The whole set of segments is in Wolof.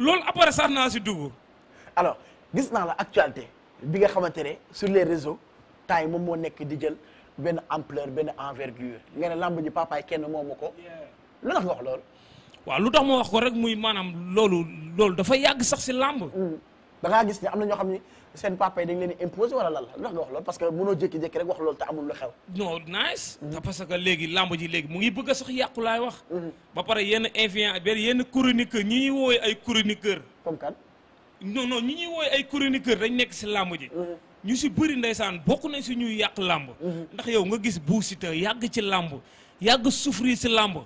loolu après sax naa si dugg. alors gis naa la actualité bi nga xamante ne sur les réseaux temps yi moom moo nekk di jël benn ampleur benn envergure nga ne lamb ji papaay kenn moomu ko lu tax nga wax loolu. waaw lu tax ma wax ko rek muy maanaam loolu dafa yàgg sax si lamb. da ngaa gis ne am na ñoo xam ni seen papa yi dañ leen di imposer wala lan la lu tax nga wax loolu parce que mënoo jékki-jékki rek wax loolu te amul lu xew. non nice. parce que léegi lamb ji léegi mu ngi bëgg a sax yàqu laay wax. ba pare yenn influence yenn chroniqueur ñi ñuy woowee ay chroniqueur. comme kan. non ñi ñuy woowee ay chroniqueur dañ nekk si lamb ji. ñu si bëri ndeysaan bokk nañ si ñuy yàq lamb. ndax yow nga gis Bou Siteu yàgg ci lamb yàgg souffrir si lamb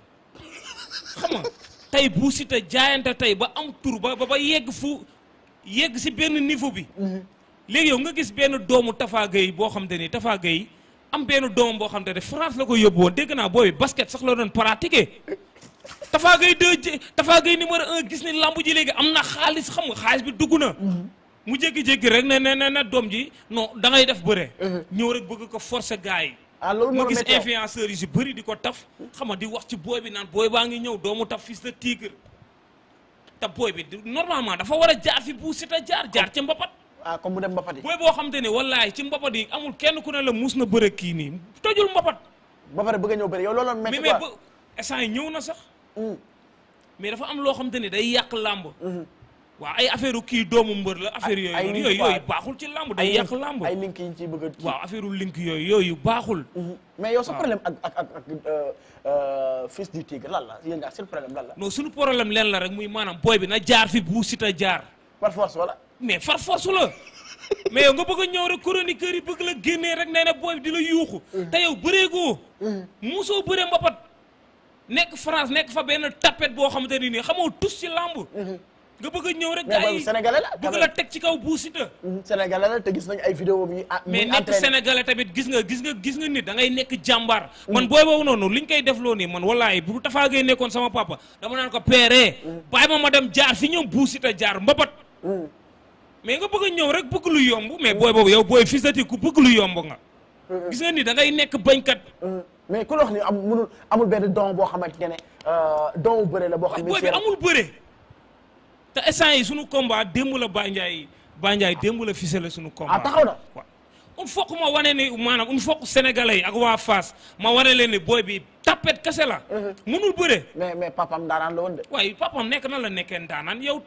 xam nga tey Bou Siteu jaayante tey ba am tur ba yegg yegg si benn niveau bi. léegi yow nga gis benn doomu Tafa Gueye boo xam te ni Tafa Gueye am benn doomam boo xam te ne France la ko yóbbu woon dégg naa booy basket sax la doon pratiquer. Tafa Gueye numéro 1 gis ni lamb ji léegi am na xaalis xam nga xaalis bi dugg na. mu jékki-jékki rek ne doom ji non da ngay def bëre. ñëw rek bëgg ko forcer gars yi. loolu nga gis influenceurs yi si bëri di ko taf. xam nga di wax ci booy bi naan booy baa ngi ñëw doomu taf fils de tigre. te booy bi normalement dafa war a jaar fi Bou Siteu jaar ci mbapat. comme mu dem mbapat yi. booy boo xam te ne wallaahi ci mbapat yi amul kenn ku ne la mus na bëre kii nii tojul mbapat. ba pare bëgg a ñëw bëri yow loolu métti quoi mais ba instant yi ñëw na sax. mais dafa am loo xam te ne day yàq làmb. waaw ay affaire kii doomu mbër la affaire yooyu baaxul ci làmb day yàq làmb. ay link yi ñu ciy bëgg a. waaw affaire link yooyu baaxul. mais yow sa problème ak fils du tigre lan la yéen ñaar seen problème lan la. non suñu problème leen la rek muy maanaam booy bi na jaar fi Bou Siteu jaar. par force wala. mais par force la. mais yow nga bëgg a ñëw rek chroniqueur yi bëgg la génnee rek nee na booy bi di la yuuxu. te yow bëreegoo. muusoo bëree mbapat. nekk France nekk fa benn tapette boo xamante ni nii xamoo tus ci làmb. nga bëgg a ñëw rek gars yi sénégalais la bëgg la teg ci kaw Bou Siteu. sénégalais la te gis nañ ay vidéo bi. mais nekk sénégalais tamit gis nga nit da ngay nekk jàmbaar. man booy boobu noonu liñ koy defloo nii man wallaahi bu Tafa Gueye nekkoon sama papa dama naan ko peeree. bàyyi ma dem jaar fi ñoom Bou Siteu jaar mbapat. mais nga bëgg a ñëw rek bëgg lu yomb mais booy boobu yow booy fils de ku bëgg lu yomb nga. gis nga ni da ngay nekk bañkat. mais ku la wax ni amul benn don boo xamante ne don bu bëre la boo xam ne. booy bi amul bëre. te instant yi sunu combat démb la Ba Ndiaye démb la ficelé sunu combat. taxaw na. waaw il faut que ma wane ni maanaam il faut que sénégalais yi ak waa Fass ma wane leen ni booy bi tapet kese la. mënul bëre. mais papam daanaan la woon de. waaye papam nekk na la nekkee daanaan yow